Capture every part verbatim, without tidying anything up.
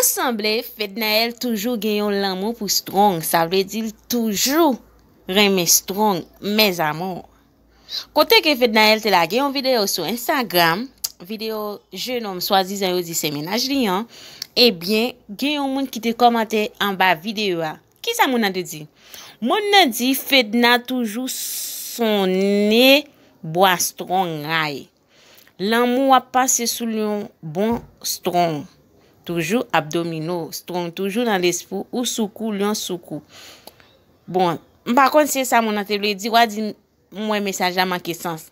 Sanble Fednaelle toujou gen yon lanmou pou Strong, sa vle di l toujou renmen Strong, mes amours. Kote ke Fednaelle te lage yon videyo sou Instagram, videyo jenòm swadizan yo di se mennaj li an, ebyen, gen yon moun ki te kòmante anba videyo a. Kisa moun nan te di? Moun nan di Fedna toujou sonnen bwa Strong ray. Lanmou ap pase sou l yon bon Strong. Toujou ap domine w. Strong toujou nan lespri w, ou sou kou, l yon sou kou. Bon, m pa konn si se sa moun nan te vle di, w a di m wè mesaj la manke sans.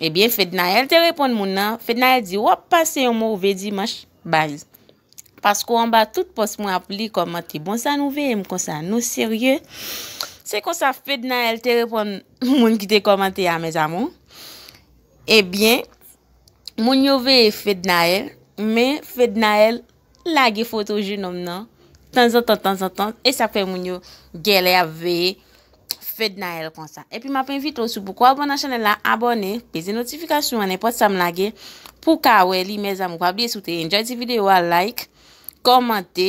Ebyen, Fednaelle te reponn moun nan. Fednaelle di, w ap pase yon move dimanch, baz. Paske w anba tout pòs mwen ap li kòmante. Bon, sa nou veye m konsa? Nou serye? Se konsa Fednaelle te reponn moun ki te kòmante a, mes amours. Ebyen, moun yo veye Fednaelle, men Fednaelle lage foto jenòm nan tanzantan, tanzantan, e sa fè moun yo genlè ap veye Fednaelle konsa. Epi m ap envite w, si w poko abòne nan chanèl la, abòne, peze notifikasyon an, nenpòt sa m lage, pou w ka wè li, mes amours. Pa bliye, si w te enjoy ti videyo a, like, kòmante,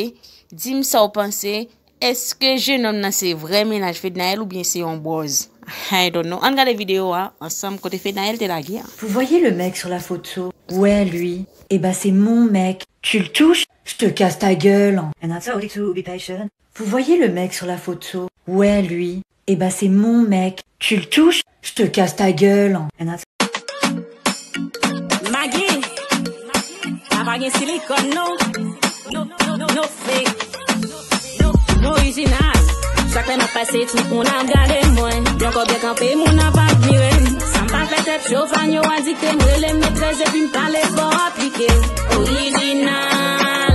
di m sa w panse. Èske jenòm nan se vrè mennaj Fednaelle oubyen se yon bòz? I don't know. Ann gade videyo a ansanm kote Fednaelle te lage a. Vous voyez le mec sur la photo? Ouais, lui. Eh ben, c'est mon mec. Tu le touches? Je te casse ta gueule. And I told you to be patient. Vous voyez le mec sur la photo? Ouais, lui. Eh ben, c'est mon mec. Tu le touches? Je te casse ta gueule. And I Maggie, sa pa gen silikòn non. No, no, no, no fake. No orijinal. Chak lè m ap pase tout moun ap gade mwen. Yon kò byen kanpe moun ap admire m. Sa m pa fè tèt cho, fan yo adikte m. Rele m metrès epi m pale fò aplike. Orijinal.